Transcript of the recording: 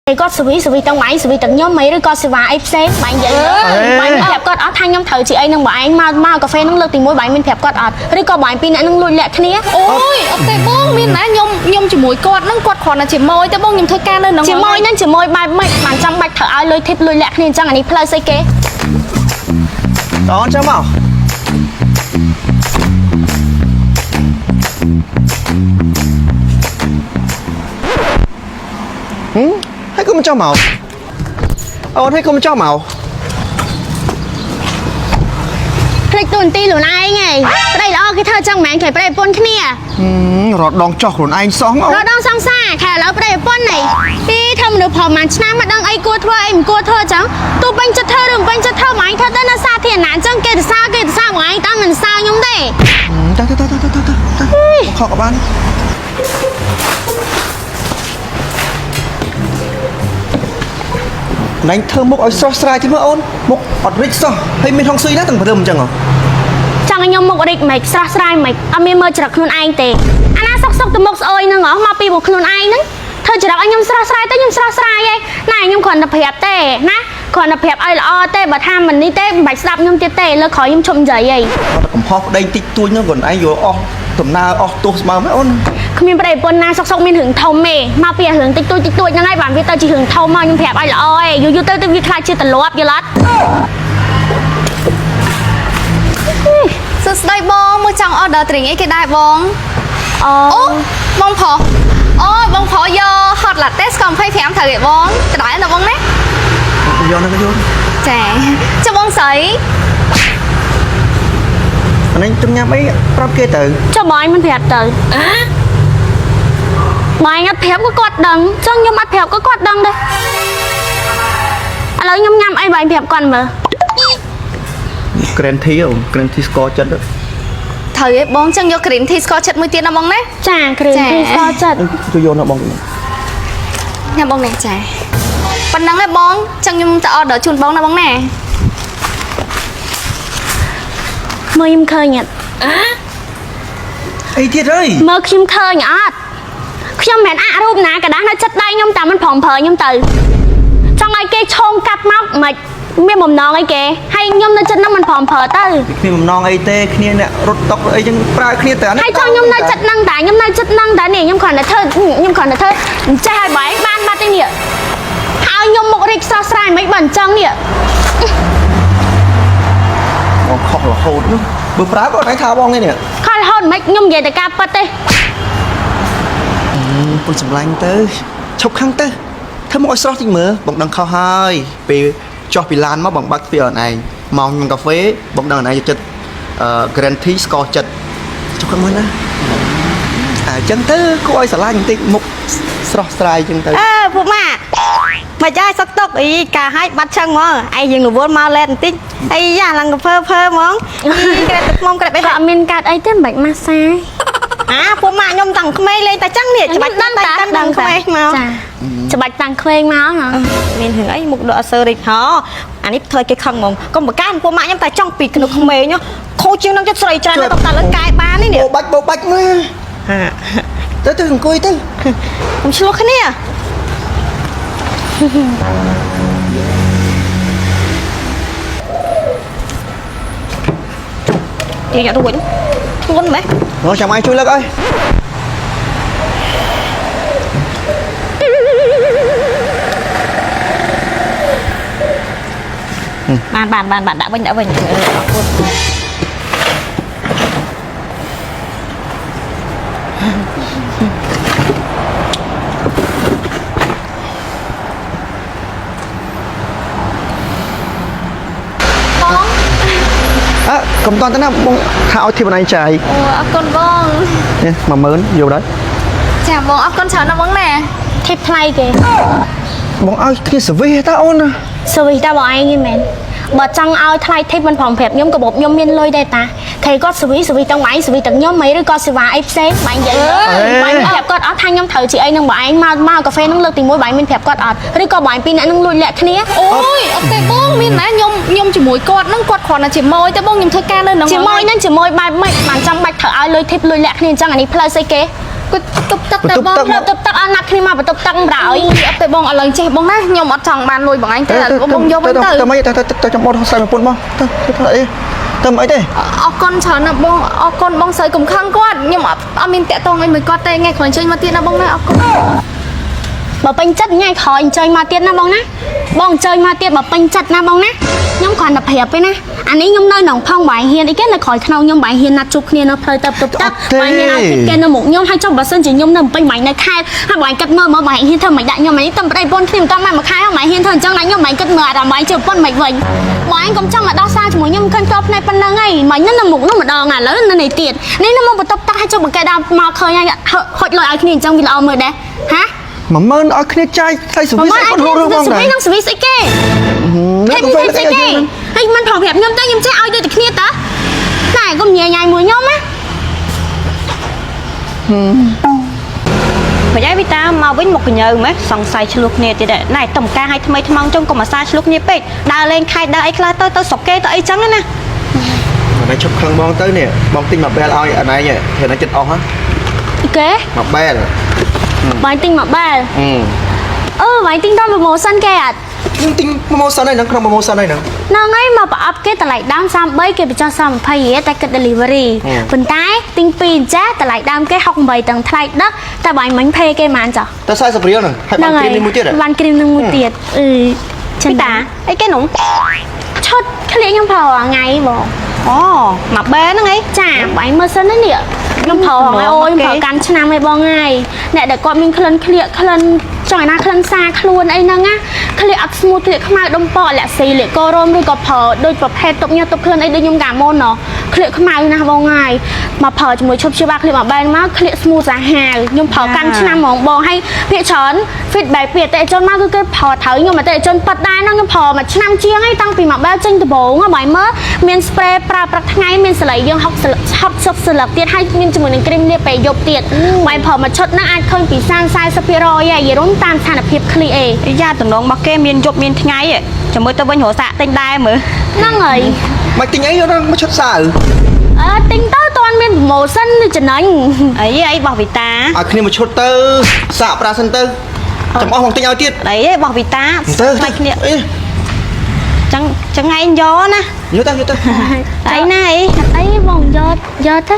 គាត់ service service ទាំងបងឯង service ទាំងខ្ញុំមិនឬក៏សេវាអីផ្សេងបងនិយាយបងប្រាប់គាត់អត់ថាខ្ញុំត្រូវជាអីនឹងបងឯងមកមកកាហ្វេនឹងលើកទី1បងឯងមានប្រាប់គាត់អត់ឬក៏បងឯងពីរអ្នកនឹងលួចលាក់គ្នា? អូយអត់ទេបងមានណាខ្ញុំជាមួយគាត់ហ្នឹងគាត់គ្រាន់តែជាមួយទេបងខ្ញុំធ្វើការនៅហ្នឹង។ ជាមួយនឹងជាមួយបែបម៉េចបានចាំបាច់ត្រូវឲ្យលុយ tip លួចលាក់គ្នាអញ្ចឹងអានេះផ្លូវស្អីគេ? តអូនចាំមកហឹមហើយក៏មិនចង់មកអូនហើយក៏មិនចង់មក ភ្លេចទូនទីខ្លួនឯងឯងប្តីល្អគេធ្វើចឹងមិនមែនគេប្តីប្រពន្ធគ្នា ហឹមរត់ដងចោះខ្លួនឯងសោះមក រដងសង្សារខែឥឡូវប្តីប្រពន្ធនេះពីធ្វើមនុស្សប្រហែលឆ្នាំមកដឹងអីគួរធ្វើអីមិនគួរធ្វើចឹងទូពេញចិត្តធ្វើឬមិនពេញចិត្តធ្វើមកឯងធ្វើទៅនៅសាធារណៈអញ្ចឹងគេទៅសើគេទៅសើមកឯងតាមមិនសើខ្ញុំទេ ទៅទៅទៅទៅទៅទៅខកក៏បានណែងធ្វើមុខឲ្យស្រស់ស្រាយទីមើលអូនមុខអត់រិចសោះហើយមានហងស៊ុយណាទាំងព្រឹមអញ្ចឹងហ៎ ចង់ឲ្យខ្ញុំមុខរិចមិនស្រស់ស្រាយមិនអត់មានមើលច្រកខ្លួនឯងទេអាណាសុកសុកទៅមុខស្អុយហ្នឹងហ៎មកពីពួកខ្លួនឯងហ្នឹងធ្វើច្រកឲ្យខ្ញុំស្រស់ស្រាយទៅខ្ញុំស្រស់ស្រាយឯងណាខ្ញុំគ្រាន់តែប្រាប់ទេណាគ្រាន់តែប្រាប់ឲ្យល្អទេបើថាមិននេះទេមិនបាច់ស្ដាប់ខ្ញុំទៀតទេលើក្រោយខ្ញុំឈប់និយាយឯង គាត់តែកំហុសប្តីតិចតួចហ្នឹងខ្លួនឯងយល់អស់ដំណើរអស់ទោសស្មើមែនអូន គ្មានប្តីប្រពន្ធណាសុកសុកមានរឿងធំទេមកពីរឿងតិចតួចតិចតួចហ្នឹងហើយបានវាទៅជារឿងធំមកខ្ញុំប្រាប់ឲ្យល្អឯងយូរយូរទៅទៅវាខ្លាចជាទលាប់យល់អត់ សួស្តីបងមកចង់ order drink អីគេដែរបង? អូ អូបងប្រុសអូយបងប្រុសយក hot latte ស្ករ25ត្រូវទេបងដដែលណាបងណា? យកហ្នឹងយក ចាចុះបងស្រី? អានេះទំញ៉ាំអីប្រាប់គេទៅ ចុះបងឯងមិនប្រាប់ទៅបងឯងអត់ប្រាប់ក៏គាត់ដឹងចឹងខ្ញុំអត់ប្រាប់ក៏គាត់ដឹងដែរឥឡូវខ្ញុំញ៉ាំអីបងឯងប្រាប់គាត់មើល Green tea អូន Green tea ស្ករចិត្ត ត្រូវទេបងចឹងយក green tea ស្ករចិត្តមួយទៀតណាបងណា ចា green ចា tea ស្ករចិត្ត ជួយយកណាបង ញ៉ាំបងនេះចាប៉ុណ្ណឹងឯងបងចឹងខ្ញុំទៅ order ជូនបងណាបងណា មើលខ្ញុំឃើញអត់ អីទៀតអើយ មើលខ្ញុំឃើញអត់ខ្ញុំមិនមែនអាក់រូបណាកដាស់នៅចិត្តដៃខ្ញុំតែមិនព្រមប្រើខ្ញុំទៅចង់ឲ្យគេឆោងកាត់មកមិនមានបំណងអីគេហើយខ្ញុំនៅចិត្តហ្នឹងមិនព្រមប្រើទៅ គ្នាបំណងអីទេគ្នាអ្នករត់តុកអីចឹងប្រើគ្នាតែអានេះ ហើយចង់ខ្ញុំនៅចិត្តហ្នឹងតាខ្ញុំនៅចិត្តហ្នឹងតានេះខ្ញុំគ្រាន់តែធ្វើខ្ញុំគ្រាន់តែធ្វើអញ្ចេះឲ្យបងឯងបានបាត់ទេនេះហើយខ្ញុំមុខរីកស្រស់ស្រាយមិនបើអញ្ចឹងនេះ បងខុសរហូតនោះបើប្រើក៏អត់ថាបងទេនេះ ខលរហូតមិនខ្ញុំនិយាយតែការប៉ັດទេ ពុនសម្លាញ់ទៅឈប់ខឹងទៅធ្វើមកឲ្យស្រស់តិចមើលបងដឹងខុសហើយពេលចុះពីឡានមកបងបាក់ទ្វារអនឯងមកញ៉ាំកាហ្វេបងដឹងអនឯងចិត្តអឺ Green tea ស្ករចិត្តឈប់ខឹងមើលណាអញ្ចឹងទៅគួរឲ្យស្រឡាញ់បន្តិចមុខស្រស់ស្រាយអញ្ចឹងទៅ អើពួកម៉ាមកចាយសុកទុកអីកាឲ្យបាត់ឆឹងហ្មងឯងយើងរវល់មកលែតបន្តិចអីយ៉ាឡើងកាហ្វេភើហ្មងអីក្រែតទឹកមុំក្រែតអី ក៏អត់មានកាត់អីទេមិនបាច់ម៉ាសា អាពួកម៉ាខ្ញុំតាំងក្មេងលេងតែចឹងនេះច្បាច់ ដឹងតា តាំង ដឹង ក្មេងមក ចាច្បាច់តាំងក្មេងមកហ៎ មានរឿងអីមុខដកអត់សូវរិចហោអានេះធ្វើឲ្យគេខឹងហ្មងកុំប្រកាន់ពួកម៉ាខ្ញុំតែចង់ពីក្នុងក្មេងខូចជាងនឹងចិត្តស្រីច្រើនតែតែលើកែបាននេះនេះ បោបាច់បោបាច់មើល ហា ទៅទៅអង្គុយទៅ កុំឆ្លោះគ្នាទាញអត់រួចធ្ងន់ម៉េះ មកចាំឯងជួយលើកអើយ បានបានបានបានដាក់វិញដាក់វិញអឺអរគុណ បង អើកុំតន់ទៅណាបងថាឲ្យធីបណៃចាយ អូអរគុណបង នេះ10000យកដល់ ចាបងអរគុណច្រើនណាស់បងណា ធីបថ្លៃគេ បងឲ្យគ្នាសវិសតាអូនណា សវិសតាបងឯងឯងមែនបើចង់ឲ្យថ្លៃធីបមិនព្រមប្រាប់ខ្ញុំក៏បបខ្ញុំមានលុយដែរតាគេគាត់សវិសវិទាំងបងឯងសវិទាំងខ្ញុំមិនឬក៏សេវាអីផ្សេងបងនិយាយបងប្រាប់គាត់អត់ថាខ្ញុំត្រូវជាអីនឹងបងឯងមកមកកាហ្វេនឹងលើកទី1បងឯងមានប្រាប់គាត់អត់ឬក៏បងឯងពីរអ្នកនឹងលួចលាក់គ្នា? អូយអត់ទេបងមានណាខ្ញុំជាមួយគាត់ហ្នឹងគាត់គ្រាន់តែជាមួយទេបងខ្ញុំធ្វើការនៅហ្នឹង ជាមួយនឹងជាមួយបែបម៉េចបានចាំបាច់ត្រូវឲ្យលុយធីបលួចលាក់គ្នាអញ្ចឹងអានេះផ្លូវស្អីគេ? គាត់ទប់ទឹកតែបង បន្ទប់ទឹក លើបន្ទប់ទឹកអត់ណាត់គ្នាមកបន្ទប់ទឹកម្ដង អត់ទេបងឥឡូវចេះបងណាខ្ញុំអត់ចង់បានលុយបងឯងទេបងយកវិញទៅ ទៅមិនទៅទៅចាំបត់ខ្សែប្រពន្ធមកទៅទៅអីទៅមិនអីទេ អរគុណច្រើនណាស់បងអរគុណបងស្រីកុំខឹងគាត់ខ្ញុំអត់អត់មានតាក់ទងអីមួយគាត់ទេថ្ងៃក្រោយអញ្ជើញមកទៀតណាបងណាអរគុណ បើពេញចិត្តថ្ងៃក្រោយអញ្ជើញមកទៀតណាបងណាបងអញ្ជើញមកទៀតបើពេញចិត្តណាបងណាខ្ញុំគ្រាន់តែប្រាប់ទេណាអានេះខ្ញុំនៅក្នុងផងបាយហ៊ានអីគេនៅក្រោយខ្នងខ្ញុំបាយហ៊ានណាត់ជួបគ្នានៅផ្លូវទៅបន្ទប់ទឹកបាយហ៊ានឲ្យគេនៅមុខខ្ញុំហើយចុះបើសិនជាខ្ញុំនៅពេញបាយនៅខែហើយបាយគិតមើលមើលបាយហ៊ានធ្វើមិនដាក់ខ្ញុំអានេះតំប្តីប្រពន្ធគ្នាមិនតមកមួយខែហើយបាយហ៊ានធ្វើអញ្ចឹងដាក់ខ្ញុំបាយគិតមើលអារម្មណ៍បាយជាប្រពន្ធមិនវិញបងឯងកុំចង់មកដោះសារជាមួយខ្ញុំឃើញតភ្នែកប៉ុណ្្នឹងហើយមិញនៅមុខនោះម្ដងឥឡូវនៅនេះទៀតនេះនៅមកបន្ទប់ទឹកហើយចុះបង្កែដល់មកឃើញហើយហុចលុយឲ្យគ្នាអញ្ចឹងវាល្អមើលដែរហា 10000ឲ្យគ្នាចាយថ្លៃសវិសអីគាត់រករឿងបងដែរ សវីនឹងសវីស្អីគេ នេះ ហេ កាហ្វេ ស្អីគេហើយមិនប្រាប់ខ្ញុំទៅខ្ញុំចេះឲ្យដូចតែគ្នាតើណែកុំញ៉ៃញ៉ៃមួយខ្ញុំណា មិនអីវីតាមកវិញមកកញើម៉េះសង្ស័យឆ្លោះគ្នាទៀតដែរណែតំការឲ្យថ្មីថ្មោងចុងកុំអាសាឆ្លោះគ្នាពេកដើរលេងខែដើរអីខ្លះទៅទៅស្រុកគេទៅអីចឹងណា ណែឈប់ខឹងបងទៅនេះបងទិញមួយបែលឲ្យអាណែងធ្វើណែចិត្តអស់ហ៎ គេ មួយបែល បាយទិញមកបែល អឺ អឺបាយទិញដល់ promotion គេអត់ ខ្ញុំទិញ promotion ហើយហ្នឹងក្នុង promotion ហើយហ្នឹង ហ្នឹងហើយមកប្រអប់គេតម្លៃដើម33គេបញ្ចុះ30រៀលតែគិត delivery ប៉ុន្តែទិញពីរចាតម្លៃដើមគេ68ទាំងថ្លៃដឹកតែបាយមិញភេគេហ្មងចា តែ40រៀលហ្នឹងហើយបានគ្រីមនេះមួយទៀត បានគ្រីមនឹងមួយទៀតអឺ វីតាអីគេនោះ ឈុតក្លៀកខ្ញុំប្រើរាល់ថ្ងៃបង អូមកបែហ្នឹងអី ចាបាយមើលសិនណានេះខ្ញុំប្រើរាល់ថ្ងៃអូយខ្ញុំប្រើកាន់ឆ្នាំឯងបងហើយអ្នកដែលគាត់មានក្លិនក្លៀកក្លិនចង់ឲ្យណាក្លិនសាខ្លួនអីហ្នឹងណាក្លៀកអត់ស្ងួតក្លៀកខ្មៅដុំពកលាក់ស៊ីលាកករោមឬក៏ប្រើដូចប្រភេទទុកញើសទុកក្លិនអីដូចខ្ញុំកាលមុនណោះក្លៀកខ្មៅណាស់បងហើយមកប្រើជាមួយឈប់ព្យាបាលក្លៀកមកបែនមកក្លៀកស្មូតសាហាវខ្ញុំប្រើកាន់ឆ្នាំហ្មងបងហើយភាគច្រើន feedback ពីអតិថិជនមកគឺគេប្រើត្រូវខ្ញុំអតិថិជនប៉ាត់ដែរហ្នឹងខ្ញុំប្រើមួយឆ្នាំជាងហើយតាំងពីមកបែលចេញដំបូងហ៎បាយមើលមាន spray ប្រើព្រឹកថ្ងៃមានសលៃយើង60 60សន្លឹកទៀតហើយមានជាមួយនឹងគ្រីមលាបពេលយប់ទៀតបាយប្រើមួយឈុតហ្នឹងអាចឃើញពី30 40%ហើយនិយាយរួមតាមស្ថានភាពឃ្លីអេ អាយ៉ាតំណងរបស់គេមានយប់មានថ្ងៃចាំមើលទៅវិញរកសាកទិញដែរមើល ហ្នឹងហើយ មកទិញអីហ្នឹងមកឈុតសាវ អើទិញទៅតន់មាន promotion ចំណេញ អីអីរបស់វីតា ឲ្យគ្នាមកឈុតទៅសាកប្រាសិនទៅចាំអស់បងទិញឲ្យទៀត អីរបស់វីតា ទៅ ថ្លៃគ្នា អី ចឹងចឹងឯងយកណា យកទៅយកទៅ អីណាអី អីបងយកយកទៅ